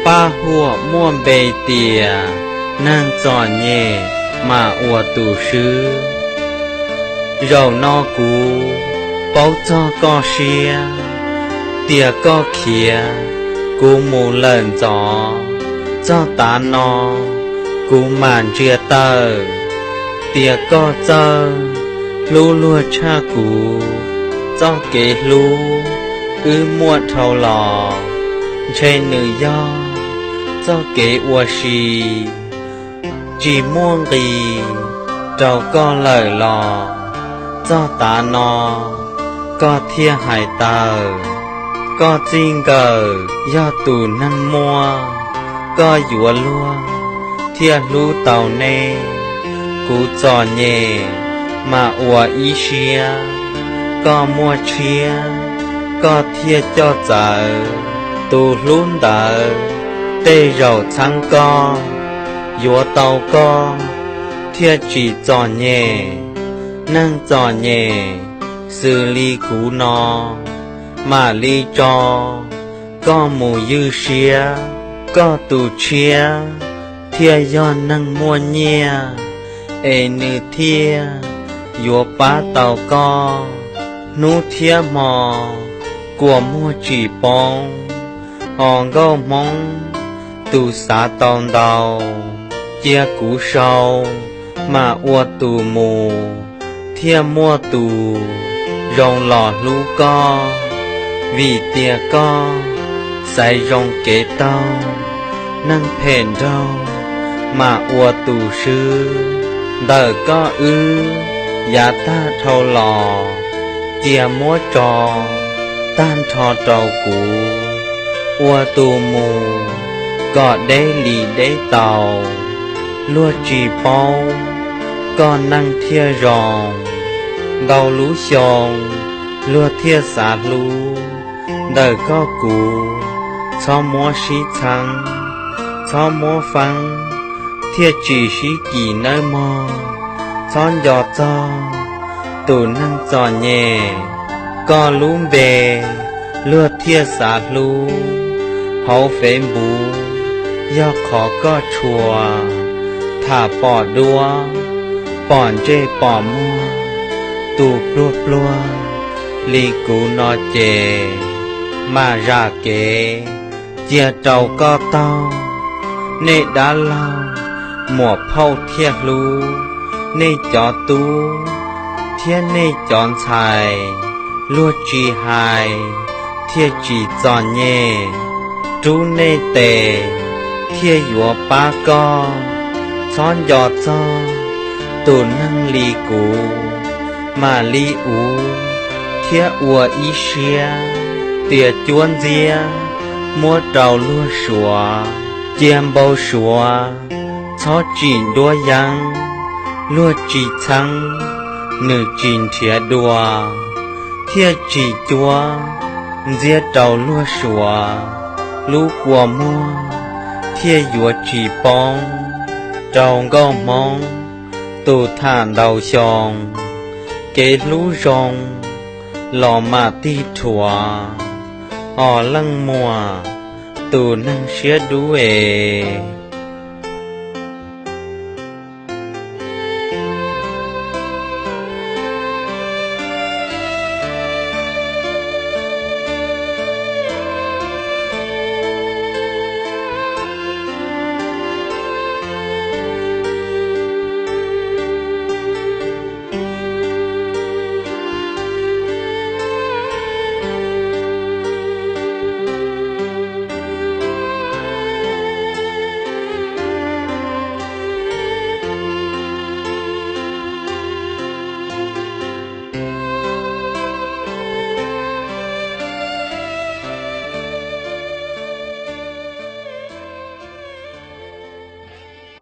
Paj huam muaj npe tias neeg txom nyem mas ua tus swb. Zaum no kuv paub txog koj siab, tias koj khiav kuv mus lawm ntxov. Txog tav no kuv mam ntsia tawm, tias koj txawj hlub luag tshaj kuv. Txoj kev hlub wb muaj dhau los, ntshe nws yog txoj kev ua si, tsis muaj nqis rau koj lawm los. Txog tav no koj thiaj hais tawm, koj txij nkawm yog tus neeg muaj. Koj yuav luag thiaj hlub tau neb, kuv txom nyem mas ua ib siab. Koj muaj tshiab koj thiaj coj txawv, tus hlub ntawd tej zaum txheeb koj. Yuav tau koj thiaj tsis txom nyem, neeg txom nyem xws li kuv no mam li tso koj mus ywj siab. Koj tus tshiab thiaj yog neeg muaj nyiaj, es nws thiaj yuav pab tau koj. Hnub thiab hmo kua muag tsis poob, ho nkauj hmoob tus xav tau ntau. Cia kuv sau mam ua tus mus, thiaj muaj tus zoo los hlub koj. Vim tias koj xaiv zoo kev taug, neeg phem nraug mas ua tus swb. Ntawm koj wb yav tag dhau los, cia muab tso tag nrho rau kuv. Ua tus mus kom deb li deb tau, luag tsis paub koj neej thiaj zoo. Ntau lub xyoo luag thiaj xav hlub, ntawm koj kuv txhob muab sib txheeb, txhob muab feeb, thiaj tsis sib kis nawb mog. Txhob nco txog tus neeg txom nyem, koj lub npe luag thiaj xav hlub. Hauv Facebook yog qhov koj tshua, tham pom duab, pom ntsej pom muag, tus pluag pluag li kuv no ces mam zam kev cia rau koj taug. Nej dab laug muam phauj thiaj hlub, nej cov tub thiab nej cov ntxhais, luag tsis hais thiaj tsis txom nyem. Rub nej tes thiaj yuav pab koj. Txhob nco txog tus neeg li kuv, mam li uv thiab ua ib siab. Tias cuab ntxiab muab rau luag suav, cia npau suav txhob tsim duab yeeb. Luag tsis txheeb, nws tsis nrhiav dua, thiaj tsis cuab ntxiab rau luag suav. Lub kua muag thiaj yuav tsis poob rau nkauj hmoob tus tham ntau xyoo. Kev hlub zoo los mam tig rhuav, os leej muam tus neeg siab dub es.